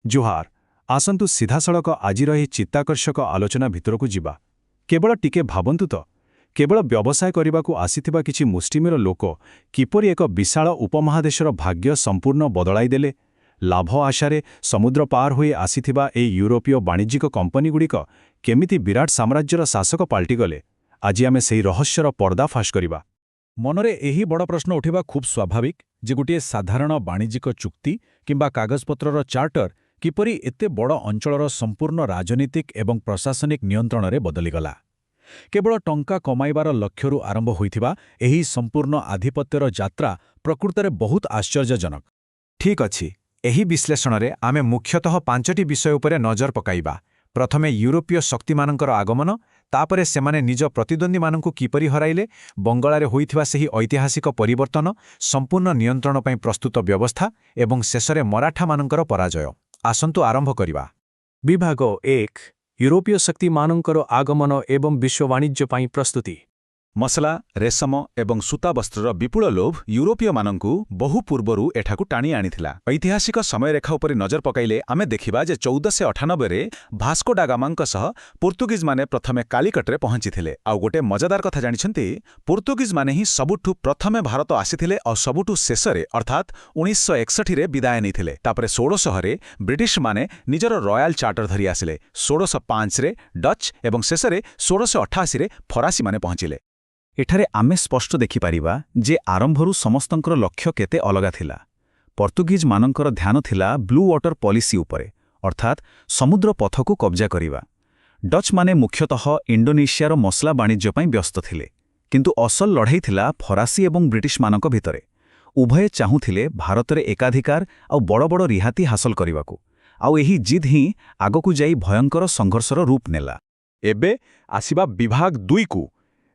ଜୁହାର। ଆସନ୍ତୁ ସିଧାସଳଖ ଆଜିର ଏହି ଚିତ୍ତାକର୍ଷକ ଆଲୋଚନା ଭିତରକୁ ଯିବା। କେବଳ ଟିକେ ଭାବନ୍ତୁ ତ, କେବଳ ବ୍ୟବସାୟ କରିବାକୁ ଆସିଥିବା କିଛି ମୁଷ୍ଟିମେୟ ଲୋକ କିପରି ଏକ ବିଶାଳ ଉପମହାଦେଶର ଭାଗ୍ୟ ସମ୍ପୂର୍ଣ୍ଣ ବଦଳାଇଦେଲେ? ଲାଭ ଆଶାରେ ସମୁଦ୍ର ପାର ହୋଇ ଆସିଥିବା ଏହି ୟୁରୋପୀୟ ବାଣିଜ୍ୟିକ କମ୍ପାନୀଗୁଡ଼ିକ କେମିତି ବିରାଟ ସାମ୍ରାଜ୍ୟର ଶାସକ ପାଲଟିଗଲେ, ଆଜି ଆମେ ସେହି ରହସ୍ୟର ପର୍ଦ୍ଦାଫାଶ କରିବା। ମନରେ ଏହି ବଡ଼ ପ୍ରଶ୍ନ ଉଠିବା ଖୁବ୍ ସ୍ୱାଭାବିକ ଯେ ଗୋଟିଏ ସାଧାରଣ ବାଣିଜ୍ୟିକ ଚୁକ୍ତି କିମ୍ବା କାଗଜପତ୍ରର ଚାର୍ଟର କିପରି ଏତେ ବଡ଼ ଅଞ୍ଚଳର ସମ୍ପୂର୍ଣ୍ଣ ରାଜନୀତିକ ଏବଂ ପ୍ରଶାସନିକ ନିୟନ୍ତ୍ରଣରେ ବଦଳିଗଲା। କେବଳ ଟଙ୍କା କମାଇବାର ଲକ୍ଷ୍ୟରୁ ଆରମ୍ଭ ହୋଇଥିବା ଏହି ସମ୍ପୂର୍ଣ୍ଣ ଆଧିପତ୍ୟର ଯାତ୍ରା ପ୍ରକୃତରେ ବହୁତ ଆଶ୍ଚର୍ଯ୍ୟଜନକ। ଠିକ୍ ଅଛି, ଏହି ବିଶ୍ଳେଷଣରେ ଆମେ ମୁଖ୍ୟତଃ ପାଞ୍ଚଟି ବିଷୟ ଉପରେ ନଜର ପକାଇବା। ପ୍ରଥମେ ୟୁରୋପୀୟ ଶକ୍ତିମାନଙ୍କର ଆଗମନ, ତାପରେ ସେମାନେ ନିଜ ପ୍ରତିଦ୍ୱନ୍ଦ୍ୱୀମାନଙ୍କୁ କିପରି ହରାଇଲେ, ବଙ୍ଗଳାରେ ହୋଇଥିବା ସେହି ଐତିହାସିକ ପରିବର୍ତ୍ତନ, ସମ୍ପୂର୍ଣ୍ଣ ନିୟନ୍ତ୍ରଣ ପାଇଁ ପ୍ରସ୍ତୁତ ବ୍ୟବସ୍ଥା ଏବଂ ଶେଷରେ ମରାଠାମାନଙ୍କର ପରାଜୟ। ଆସନ୍ତୁ ଆରମ୍ଭ କରିବା। ବିଭାଗ 1, ୟୁରୋପୀୟ ଶକ୍ତିମାନଙ୍କର ଆଗମନ ଏବଂ ବିଶ୍ୱ ବାଣିଜ୍ୟ ପାଇଁ ପ୍ରସ୍ତୁତି। ମସଲା, ରେଶମ ଏବଂ ସୂତା ବସ୍ତ୍ରର ବିପୁଳ ଲୋଭ ୟୁରୋପୀୟମାନଙ୍କୁ ବହୁ ପୂର୍ବରୁ ଏଠାକୁ ଟାଣି ଆଣିଥିଲା। ଐତିହାସିକ ସମୟରେଖା ଉପରେ ନଜର ପକାଇଲେ ଆମେ ଦେଖିବା ଯେ 1498ରେ ଭାସ୍କୋ ଡାଗାମାଙ୍କ ସହ ପୋର୍ତ୍ତୁଗୀଜମାନେ ପ୍ରଥମେ କାଲିକଟରେ ପହଞ୍ଚିଥିଲେ। ଆଉ ଗୋଟେ ମଜାଦାର କଥା ଜାଣିଛନ୍ତି? ପୋର୍ତ୍ତୁଗୀଜମାନେ ହିଁ ସବୁଠୁ ପ୍ରଥମେ ଭାରତ ଆସିଥିଲେ ଆଉ ସବୁଠୁ ଶେଷରେ, ଅର୍ଥାତ୍ 1961ରେ ବିଦାୟ ନେଇଥିଲେ। ତାପରେ 1600ରେ ବ୍ରିଟିଶମାନେ ନିଜର ରୟାଲ ଚାର୍ଟର ଧରି ଆସିଲେ, 1605ରେ ଡଚ୍ ଏବଂ ଶେଷରେ 1688ରେ ଫରାସୀମାନେ ପହଞ୍ଚିଲେ। ଏଠାରେ ଆମେ ସ୍ପଷ୍ଟ ଦେଖିପାରିବା ଯେ ଆରମ୍ଭରୁ ସମସ୍ତଙ୍କର ଲକ୍ଷ୍ୟ କେତେ ଅଲଗା ଥିଲା। ପର୍ତ୍ତୁଗୀଜମାନଙ୍କର ଧ୍ୟାନ ଥିଲା ବ୍ଲୁ ୱାଟର ପଲିସି ଉପରେ, ଅର୍ଥାତ୍ ସମୁଦ୍ର ପଥକୁ କବ୍ଜା କରିବା। ଡଚ୍ମାନେ ମୁଖ୍ୟତଃ ଇଣ୍ଡୋନେସିଆର ମସଲା ବାଣିଜ୍ୟ ପାଇଁ ବ୍ୟସ୍ତ ଥିଲେ। କିନ୍ତୁ ଅସଲ ଲଢ଼େଇ ଥିଲା ଫରାସୀ ଏବଂ ବ୍ରିଟିଶମାନଙ୍କ ଭିତରେ। ଉଭୟେ ଚାହୁଁଥିଲେ ଭାରତରେ ଏକାଧିକାର ଆଉ ବଡ଼ ବଡ଼ ରିହାତି ହାସଲ କରିବାକୁ। ଆଉ ଏହି ଜିଦ୍ ହିଁ ଆଗକୁ ଯାଇ ଭୟଙ୍କର ସଂଘର୍ଷର ରୂପ ନେଲା। ଏବେ ଆସିବା ବିଭାଗ 2କୁ,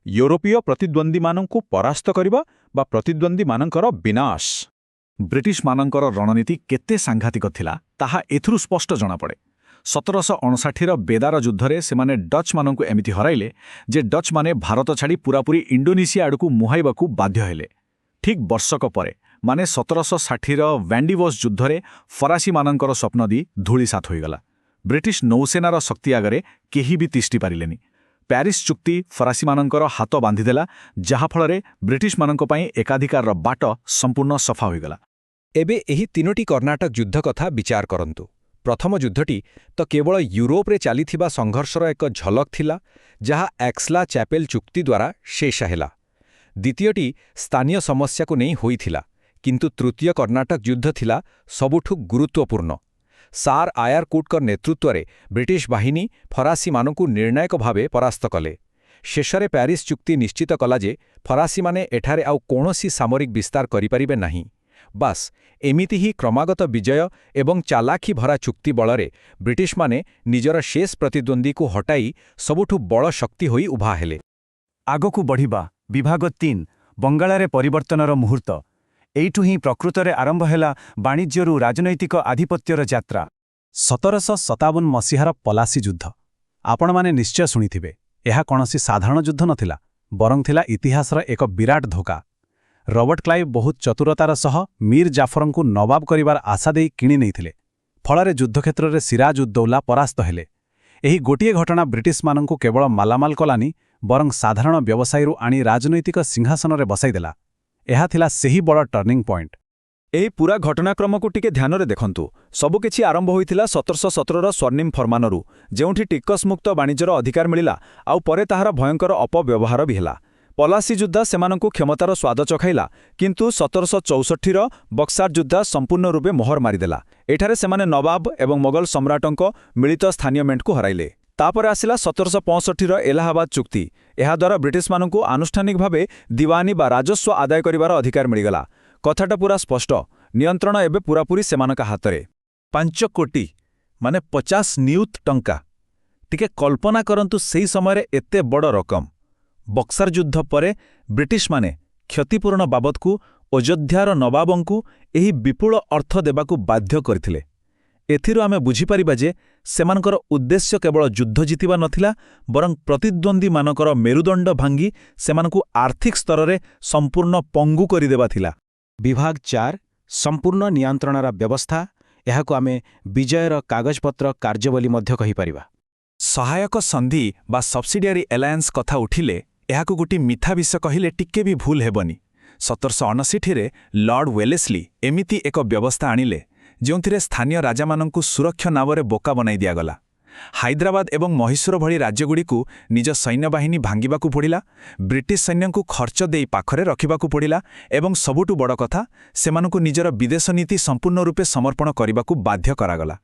ୟୁରୋପୀୟ ପ୍ରତିଦ୍ୱନ୍ଦ୍ୱୀମାନଙ୍କୁ ପରାସ୍ତ କରିବା ବା ପ୍ରତିଦ୍ୱନ୍ଦ୍ୱୀମାନଙ୍କର ବିନାଶ। ବ୍ରିଟିଶମାନଙ୍କର ରଣନୀତି କେତେ ସାଂଘାତିକ ଥିଲା, ତାହା ଏଥିରୁ ସ୍ପଷ୍ଟ ଜଣାପଡ଼େ। 1759ର ବେଦାର ଯୁଦ୍ଧରେ ସେମାନେ ଡଚ୍ମାନଙ୍କୁ ଏମିତି ହରାଇଲେ ଯେ ଡଚ୍ମାନେ ଭାରତ ଛାଡ଼ି ପୂରାପୂରି ଇଣ୍ଡୋନେସିଆ ଆଡ଼କୁ ମୁହାଇବାକୁ ବାଧ୍ୟ ହେଲେ। ଠିକ୍ ବର୍ଷକ ପରେ, ମାନେ 1760ର ୱାଣ୍ଡିୱାସ୍ ଯୁଦ୍ଧରେ ଫରାସୀମାନଙ୍କର ସ୍ୱପ୍ନ ବି ଧୂଳିସାତ ହୋଇଗଲା। ବ୍ରିଟିଶ ନୌସେନାର ଶକ୍ତି ଆଗରେ କେହି ବି ତିଷ୍ଠି ପାରିଲେନି। ପ୍ୟାରିସ୍ ଚୁକ୍ତି ଫରାସୀମାନଙ୍କର ହାତ ବାନ୍ଧିଦେଲା, ଯାହାଫଳରେ ବ୍ରିଟିଶମାନଙ୍କ ପାଇଁ ଏକାଧିକାରର ବାଟ ସମ୍ପୂର୍ଣ୍ଣ ସଫା ହୋଇଗଲା। ଏବେ ଏହି ତିନୋଟି କର୍ଣ୍ଣାଟକ ଯୁଦ୍ଧ କଥା ବିଚାର କରନ୍ତୁ। ପ୍ରଥମ ଯୁଦ୍ଧଟି ତ କେବଳ ୟୁରୋପରେ ଚାଲିଥିବା ସଂଘର୍ଷର ଏକ ଝଲକ ଥିଲା, ଯାହା ଏକ୍ସଲା ଚାପେଲ ଚୁକ୍ତି ଦ୍ୱାରା ଶେଷ ହେଲା। ଦ୍ୱିତୀୟଟି ସ୍ଥାନୀୟ ସମସ୍ୟାକୁ ନେଇ ହୋଇଥିଲା। କିନ୍ତୁ ତୃତୀୟ କର୍ଣ୍ଣାଟକ ଯୁଦ୍ଧ ଥିଲା ସବୁଠୁ ଗୁରୁତ୍ୱପୂର୍ଣ୍ଣ। ସାର୍ ଆୟାର କୁଟଙ୍କ ନେତୃତ୍ୱରେ ବ୍ରିଟିଶ ବାହିନୀ ଫରାସୀମାନଙ୍କୁ ନିର୍ଣ୍ଣାୟକ ଭାବେ ପରାସ୍ତ କଲେ। ଶେଷରେ ପ୍ୟାରିସ୍ ଚୁକ୍ତି ନିଶ୍ଚିତ କଲା ଯେ ଫରାସୀମାନେ ଏଠାରେ ଆଉ କୌଣସି ସାମରିକ ବିସ୍ତାର କରିପାରିବେ ନାହିଁ। ବାସ୍, ଏମିତି ହିଁ କ୍ରମାଗତ ବିଜୟ ଏବଂ ଚାଲାଖି ଭରା ଚୁକ୍ତି ବଳରେ ବ୍ରିଟିଶମାନେ ନିଜର ଶେଷ ପ୍ରତିଦ୍ୱନ୍ଦ୍ୱୀକୁ ହଟାଇ ସବୁଠୁ ବଡ଼ ଶକ୍ତି ହୋଇ ଉଭା ହେଲେ। ଆଗକୁ ବଢ଼ିବା। ବିଭାଗ 3, ବଙ୍ଗଳାରେ ପରିବର୍ତ୍ତନର ମୁହୂର୍ତ୍ତ। ଏଇଠୁ ହିଁ ପ୍ରକୃତରେ ଆରମ୍ଭ ହେଲା ବାଣିଜ୍ୟରୁ ରାଜନୈତିକ ଆଧିପତ୍ୟର ଯାତ୍ରା। 1757 ମସିହାର ପଲାସୀ ଯୁଦ୍ଧ ଆପଣମାନେ ନିଶ୍ଚୟ ଶୁଣିଥିବେ। ଏହା କୌଣସି ସାଧାରଣ ଯୁଦ୍ଧ ନଥିଲା, ବରଂ ଥିଲା ଇତିହାସର ଏକ ବିରାଟ ଧୋକା। ରବର୍ଟ କ୍ଲାଇଭ୍ ବହୁତ ଚତୁରତାର ସହ ମୀର ଜାଫରଙ୍କୁ ନବାବ କରିବାର ଆଶା ଦେଇ କିଣି ନେଇଥିଲେ। ଫଳରେ ଯୁଦ୍ଧକ୍ଷେତ୍ରରେ ସିରାଜ ଉଦ୍ଦୌଲା ପରାସ୍ତ ହେଲେ। ଏହି ଗୋଟିଏ ଘଟଣା ବ୍ରିଟିଶମାନଙ୍କୁ କେବଳ ମାଲାମାଲ କଲାନି, ବରଂ ସାଧାରଣ ବ୍ୟବସାୟୀରୁ ଆଣି ରାଜନୈତିକ ସିଂହାସନରେ ବସାଇଦେଲା। ଏହା ଥିଲା ସେହି ବଡ଼ ଟର୍ଣ୍ଣିଂ ପଏଣ୍ଟ। ଏହି ପୁରା ଘଟଣାକ୍ରମକୁ ଟିକେ ଧ୍ୟାନରେ ଦେଖନ୍ତୁ। ସବୁକିଛି ଆରମ୍ଭ ହୋଇଥିଲା 1717ର ସ୍ୱର୍ଣ୍ଣିମ ଫରମାନରୁ, ଯେଉଁଠି ଟିକସମୁକ୍ତ ବାଣିଜ୍ୟର ଅଧିକାର ମିଳିଲା ଆଉ ପରେ ତାହାର ଭୟଙ୍କର ଅପବ୍ୟବହାର ବି ହେଲା। ପଲାସୀ ଯୁଦ୍ଧ ସେମାନଙ୍କୁ କ୍ଷମତାର ସ୍ୱାଦ ଚଖାଇଲା, କିନ୍ତୁ 1764ର ବକ୍ସାର ଯୁଦ୍ଧ ସମ୍ପୂର୍ଣ୍ଣ ରୂପେ ମୋହର ମାରିଦେଲା। ଏଠାରେ ସେମାନେ ନବାବ ଏବଂ ମୋଗଲ ସମ୍ରାଟଙ୍କ ମିଳିତ ସ୍ଥାନୀୟ ମେଣ୍ଟକୁ ହରାଇଲେ। ତାପରେ ଆସିଲା 1765ର ଏଲାହାବାଦ ଚୁକ୍ତି। ଏହାଦ୍ୱାରା ବ୍ରିଟିଶମାନଙ୍କୁ ଆନୁଷ୍ଠାନିକ ଭାବେ ଦିୱାନୀ ବା ରାଜସ୍ୱ ଆଦାୟ କରିବାର ଅଧିକାର ମିଳିଗଲା। କଥାଟା ପୁରା ସ୍ପଷ୍ଟ, ନିୟନ୍ତ୍ରଣ ଏବେ ପୂରାପୂରି ସେମାନଙ୍କ ହାତରେ। 5 କୋଟି, ମାନେ 50 ନିୟୁତ ଟଙ୍କା। ଟିକେ କଳ୍ପନା କରନ୍ତୁ, ସେହି ସମୟରେ ଏତେ ବଡ଼ ରକମ। ବକ୍ସାର ଯୁଦ୍ଧ ପରେ ବ୍ରିଟିଶମାନେ କ୍ଷତିପୂରଣ ବାବଦକୁ ଅଯୋଧ୍ୟାର ନବାବଙ୍କୁ ଏହି ବିପୁଳ ଅର୍ଥ ଦେବାକୁ ବାଧ୍ୟ କରିଥିଲେ। ଏଥିରୁ ଆମେ ବୁଝିପାରିବା ଯେ ସେମାନଙ୍କର ଉଦ୍ଦେଶ୍ୟ କେବଳ ଯୁଦ୍ଧ ଜିତିବା ନଥିଲା, ବରଂ ପ୍ରତିଦ୍ୱନ୍ଦ୍ୱୀମାନଙ୍କର ମେରୁଦଣ୍ଡ ଭାଙ୍ଗି ସେମାନଙ୍କୁ ଆର୍ଥିକ ସ୍ତରରେ ସମ୍ପୂର୍ଣ୍ଣ ପଙ୍ଗୁ କରିଦେବା ଥିଲା। ବିଭାଗ 4, ସମ୍ପୂର୍ଣ୍ଣ ନିୟନ୍ତ୍ରଣର ବ୍ୟବସ୍ଥା ଏହାକୁ ଆମେ ବିଜୟର କାଗଜପତ୍ର କାର୍ଯ୍ୟ ବୋଲି ମଧ୍ୟ କହିପାରିବା। ସହାୟକ ସନ୍ଧି ବା ସବସିଡିଆରୀ ଆଲାଏନ୍ସ କଥା ଉଠିଲେ ଏହାକୁ ଗୋଟି ମିଠା ବିଷ କହିଲେ ଟିକେ ବି ଭୁଲ ହେବନି। 1759ରେ ଲର୍ଡ ୱେଲେସ୍ଲି ଏମିତି ଏକ ବ୍ୟବସ୍ଥା ଆଣିଲେ, ଯେଉଁଥିରେ ସ୍ଥାନୀୟ ରାଜାମାନଙ୍କୁ ସୁରକ୍ଷା ନାମରେ ବୋକା ବନାଇ ଦିଆଗଲା। ହାଇଦ୍ରାବାଦ ଏବଂ ମହୀଶୂର ଭଳି ରାଜ୍ୟଗୁଡ଼ିକୁ ନିଜ ସୈନ୍ୟବାହିନୀ ଭାଙ୍ଗିବାକୁ ପଡ଼ିଲା, ବ୍ରିଟିଶ ସୈନ୍ୟଙ୍କୁ ଖର୍ଚ୍ଚ ଦେଇ ପାଖରେ ରଖିବାକୁ ପଡ଼ିଲା ଏବଂ ସବୁଠୁ ବଡ଼ କଥା, ସେମାନଙ୍କୁ ନିଜର ବିଦେଶ ନୀତି ସମ୍ପୂର୍ଣ୍ଣ ରୂପେ ସମର୍ପଣ କରିବାକୁ ବାଧ୍ୟ କରାଗଲା।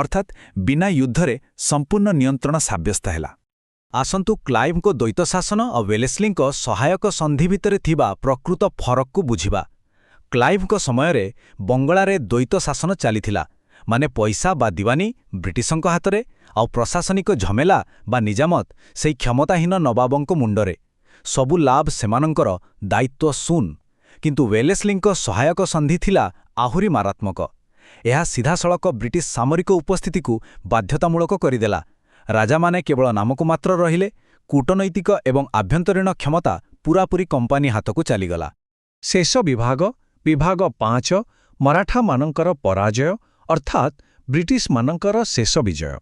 ଅର୍ଥାତ୍ ବିନା ୟୁଦ୍ଧରେ ସମ୍ପୂର୍ଣ୍ଣ ନିୟନ୍ତ୍ରଣ ସାବ୍ୟସ୍ତ ହେଲା। ଆସନ୍ତୁ କ୍ଲାଇଭ୍ଙ୍କ ଦ୍ୱୈତ ଶାସନ ଆଉ ୱେଲେସ୍ଲିଙ୍କ ସହାୟକ ସନ୍ଧି ଭିତରେ ଥିବା ପ୍ରକୃତ ଫରକକୁ ବୁଝିବା। କ୍ଲାଇଭ୍ଙ୍କ ସମୟରେ ବଙ୍ଗଳାରେ ଦ୍ୱୈତ ଶାସନ ଚାଲିଥିଲା, ମାନେ ପଇସା ବା ଦିୱାନୀ ବ୍ରିଟିଶଙ୍କ ହାତରେ ଆଉ ପ୍ରଶାସନିକ ଝମେଲା ବା ନିଜାମତ ସେଇ କ୍ଷମତାହୀନ ନବାବଙ୍କ ମୁଣ୍ଡରେ। ସବୁ ଲାଭ ସେମାନଙ୍କର, ଦାୟିତ୍ୱ ଶୂନ। କିନ୍ତୁ ୱେଲେସ୍ଲିଙ୍କ ସହାୟକ ସନ୍ଧି ଥିଲା ଆହୁରି ମାରାତ୍ମକ। ଏହା ସିଧାସଳଖ ବ୍ରିଟିଶ ସାମରିକ ଉପସ୍ଥିତିକୁ ବାଧ୍ୟତାମୂଳକ କରିଦେଲା। ରାଜାମାନେ କେବଳ ନାମକୁ ମାତ୍ର ରହିଲେ, କୂଟନୈତିକ ଏବଂ ଆଭ୍ୟନ୍ତରୀଣ କ୍ଷମତା ପୂରାପୂରି କମ୍ପାନୀ ହାତକୁ ଚାଲିଗଲା। ଶେଷ ବିଭାଗ, ବିଭାଗ 5, ମରାଠାମାନଙ୍କର ପରାଜୟ, ଅର୍ଥାତ୍ ବ୍ରିଟିଶମାନଙ୍କର ଶେଷ ବିଜୟ।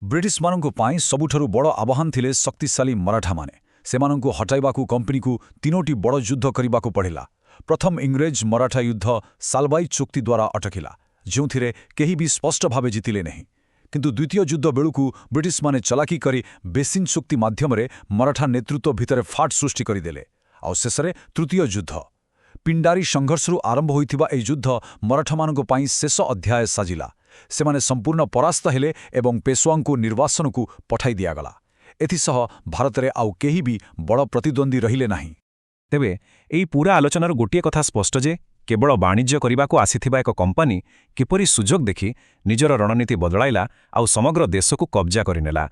ବ୍ରିଟିଶମାନଙ୍କ ପାଇଁ ସବୁଠାରୁ ବଡ଼ ଆହ୍ୱାନ ଥିଲେ ଶକ୍ତିଶାଳୀ ମରାଠାମାନେ। ସେମାନଙ୍କୁ ହଟାଇବାକୁ କମ୍ପାନୀକୁ ତିନୋଟି ବଡ଼ ଯୁଦ୍ଧ କରିବାକୁ ପଡ଼ିଲା। ପ୍ରଥମ ଇଂରେଜ ମରାଠା ଯୁଦ୍ଧ ସାଲବାଇ ଚୁକ୍ତି ଦ୍ୱାରା ଅଟକିଲା, ଯେଉଁଥିରେ କେହି ବି ସ୍ପଷ୍ଟ ଭାବେ ଜିତିଲେ ନାହିଁ। କିନ୍ତୁ ଦ୍ୱିତୀୟ ଯୁଦ୍ଧ ବେଳକୁ ବ୍ରିଟିଶମାନେ ଚଲାକି କରି ବେସିନ୍ ଚୁକ୍ତି ମାଧ୍ୟମରେ ମରାଠା ନେତୃତ୍ୱ ଭିତରେ ଫାଟ ସୃଷ୍ଟି କରିଦେଲେ। ଆଉ ଶେଷରେ ତୃତୀୟ ଯୁଦ୍ଧ, ପିଣ୍ଡାରୀ ସଂଘର୍ଷରୁ ଆରମ୍ଭ ହୋଇଥିବା ଏହି ଯୁଦ୍ଧ ମରାଠାମାନଙ୍କ ପାଇଁ ଶେଷ ଅଧ୍ୟାୟ ସାଜିଲା। ସେମାନେ ସମ୍ପୂର୍ଣ୍ଣ ପରାସ୍ତ ହେଲେ ଏବଂ ପେଶୱାଙ୍କୁ ନିର୍ବାସନକୁ ପଠାଇ ଦିଆଗଲା। ଏଥିସହ ଭାରତରେ ଆଉ କେହି ବି ବଡ଼ ପ୍ରତିଦ୍ୱନ୍ଦ୍ୱୀ ରହିଲେ ନାହିଁ। ତେବେ ଏହି ପୁରା ଆଲୋଚନାରୁ ଗୋଟିଏ କଥା ସ୍ପଷ୍ଟ ଯେ କେବଳ ବାଣିଜ୍ୟ କରିବାକୁ ଆସିଥିବା ଏକ କମ୍ପାନୀ କିପରି ସୁଯୋଗ ଦେଖି ନିଜର ରଣନୀତି ବଦଳାଇଲା ଆଉ ସମଗ୍ର ଦେଶକୁ କବ୍ଜା କରିନେଲା।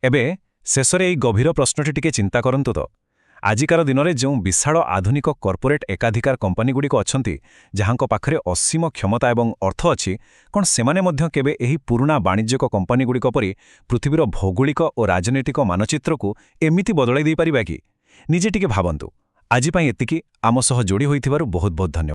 ଏବେ ଶେଷରେ ଏହି ଗଭୀର ପ୍ରଶ୍ନଟି ଟିକେ ଚିନ୍ତା କରନ୍ତୁ ତ। ଆଜିକାର ଦିନରେ ଯେଉଁ ବିଶାଳ ଆଧୁନିକ କର୍ପୋରେଟ୍ ଏକାଧିକାର କମ୍ପାନୀଗୁଡ଼ିକ ଅଛନ୍ତି, ଯାହାଙ୍କ ପାଖରେ ଅସୀମ କ୍ଷମତା ଏବଂ ଅର୍ଥ ଅଛି, କ'ଣ ସେମାନେ ମଧ୍ୟ କେବେ ଏହି ପୁରୁଣା ବାଣିଜ୍ୟିକ କମ୍ପାନୀଗୁଡ଼ିକ ପରି ପୃଥିବୀର ଭୌଗୋଳିକ ଓ ରାଜନୈତିକ ମାନଚିତ୍ରକୁ ଏମିତି ବଦଳାଇ ଦେଇପାରିବା କି? ନିଜେ ଟିକେ ଭାବନ୍ତୁ। ଆଜି ପାଇଁ ଏତିକି। ଆମ ସହ ଯୋଡ଼ି ହୋଇଥିବାରୁ ବହୁତ ବହୁତ ଧନ୍ୟବାଦ।